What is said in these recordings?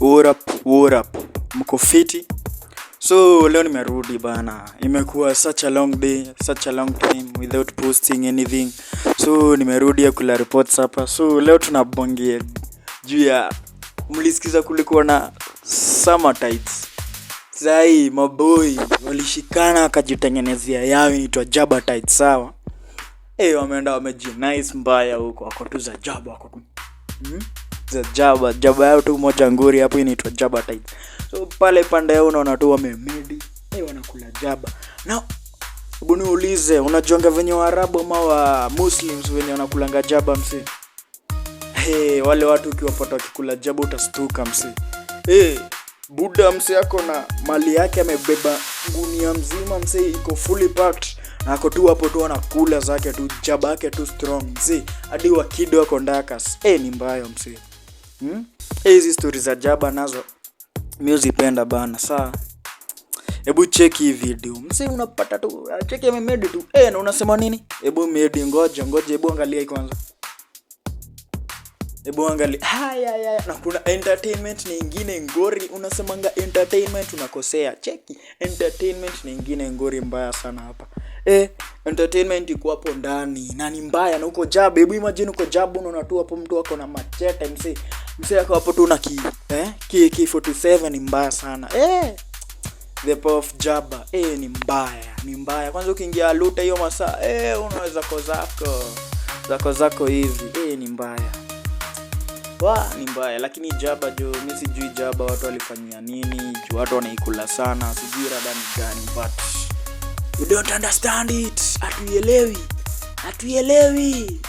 What up, what up? Mko fiti? So leo nimerudi bana. Imekuwa such a long day, such a long time without posting anything. So nimerudi ya kula reports hapa. So leo tunabongia juu ya, mlisikiza kulikuwa na summer tights. Sai maboi walishikana wakajitengenezea yao inaitwa Jaba Tights, sawa? Wameenda wamejinice mbaya huko, wako tu za jaba, wako tu Za jaba, jaba yao tu moja nguri hapo inaitwa Jaba Tights. So pale pande yao unaona tu wamemedi, wanakula jaba. Na hebu niulize, unajuanga venye Waarabu ama wa Muslims venye wanakulanga jaba, msee? Hey, wale watu ukiwapata wakikula jaba utastuka, msee. Hey, buda msee ako na mali yake, amebeba gunia mzima, msee, iko fully packed na ako tu hapo tu anakula zake tu jaba yake tu strong, msee, hadi wakido wako ndakas. Hey, ni mbaya, msee. Hey, hizi stori za jaba nazo mi huzipenda bana. Saa hebu cheki hii video, msee, unapata tu, cheki amemedi tu, na unasema nini? Hebu medi, ngoja ngoja, hebu angalia hii kwanza, hebu angalia. Haya haya, na kuna entertainment ni ingine ngori. Unasemanga entertainment, unakosea. Cheki, entertainment ni ingine ngori mbaya sana hapa. Entertainment iko hapo ndani na ni mbaya na uko jaba. Hebu imagine uko jaba, unaona tu hapo mtu ako na machete, msee, msee ako hapo tu na ki eh ki K47. Ni mbaya sana. The power of jaba, ni mbaya, ni mbaya. Kwanza ukiingia luta hiyo masaa, unaweza ko zako zako zako hivi. Ni mbaya wa, ni mbaya. Lakini jaba jo, mi sijui jaba watu walifanyia nini juu watu wanaikula sana. Sijui rada ni gani, but we don't understand it. Hatuielewi, hatuielewi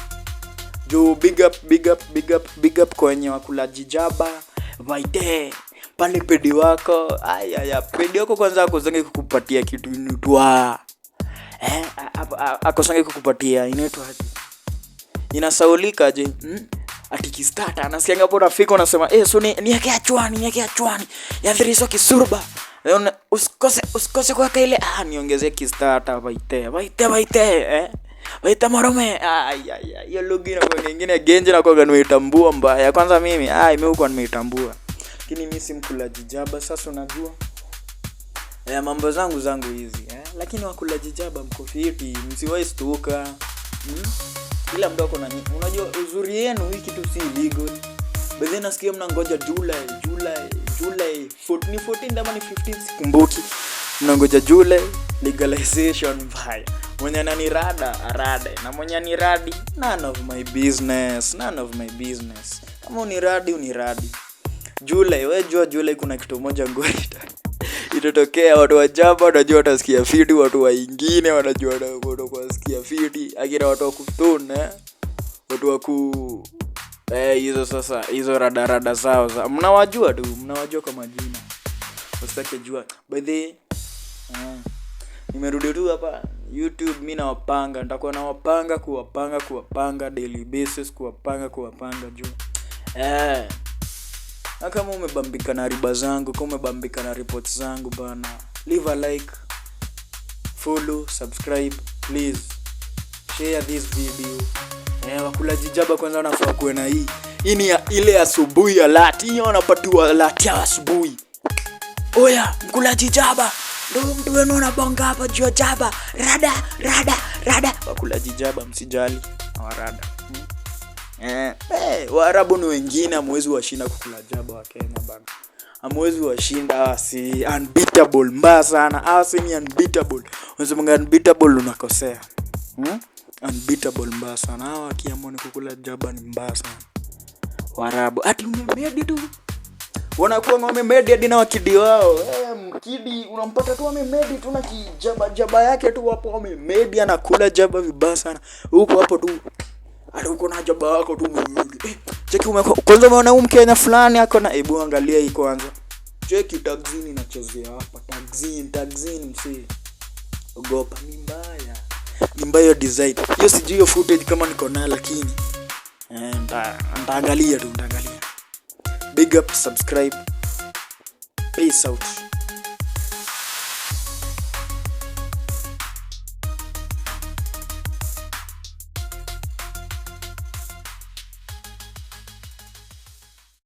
juu. Big up, big up, big up, big up kwenye wakulaji jaba vaite pale pedi wako. Ayaya, pedi wako kwanza akosange kukupatia kitu inaitwa akosange kukupatia, inaitwa aje, inasaulika je, Ati kistata nasikianga hapo rafiki unasema, so ni niweke chwani, niweke chwani ya thriso kisurba. Usikose, usikose kuweka ile, niongezee kistata vaite, vaite, vaite, vaite morome. Ai ai ai, hiyo lugha inakuwa nyingine genje na kwa nimeitambua mbaya. Kwanza mimi, mimi huko nimeitambua, lakini mimi si mkulaji jaba. Sasa unajua, mambo zangu zangu hizi. Lakini wakulaji jaba mko fiti, msiwahi stuka, Kila mtu ako na, unajua uzuri yenu, hii kitu si illegal. But then nasikia mnangoja July, July, July 14, ni 14 ama ni 15, sikumbuki. Mnangoja July legalization mbaya. Mwenye ananirada arade, na mwenye aniradi, none of my business, none of my business. Kama uniradi, uniradi. July, we jua July kuna kitu moja ngori itatokea. Watu wa jaba wanajua watasikia fiti, watu waingine wanajua wasikia fiti, akina watu wa kutun, watu wa ku hizo sasa hizo radarada zao za mnawajua tu, mnawajua kwa majina, usitake jua. By the nimerudi tu hapa YouTube, mi nawapanga, nitakuwa nawapanga, kuwapanga, kuwapanga daily basis, kuwapanga, kuwapanga juu na kama umebambika na riba zangu, kama umebambika na reports zangu bana, leave a like, follow, subscribe, please share this video. Wakulaji jaba kwanza wanafaa kuwe na hii. Hii ni ya ile asubuhi alert. Hii wanapatiwa alert ya asubuhi. Oya, mkulaji jaba. Ndio mtu wenu anabonga hapa juu ya jaba. Rada, rada, rada. Wakulaji jaba msijali. Hawarada. Waarabu ni wengine, hamwezi washinda kukula jaba wa Kenya bana. Hamwezi washinda, hawa si unbeatable mbaya sana. Hawa si ni unbeatable. Unasema unbeatable, unakosea. Unbeatable mbaya sana. Hawa wakiamua ni kukula jaba ni mbaya sana. Waarabu ati umemedi tu. Wanakuwa wamemedi hadi na wakidi wao. Mkidi unampata tu amemedi tu na kijaba jaba yake tu hapo amemedi, anakula jaba vibaya sana. Huko hapo tu hata uko na jaba yako tu umemedi. Cheki kwanza umeona huyu Mkenya fulani ako na, hebu angalia hii kwanza. Cheki taxini inachezea hapa. Taxin, taxin msee. Ogopa, ni mbaya. Ni mbaya hiyo design. Hiyo sijui hiyo footage kama niko nayo, lakini nitaangalia tu, nitaangalia. Big up, subscribe. Peace out.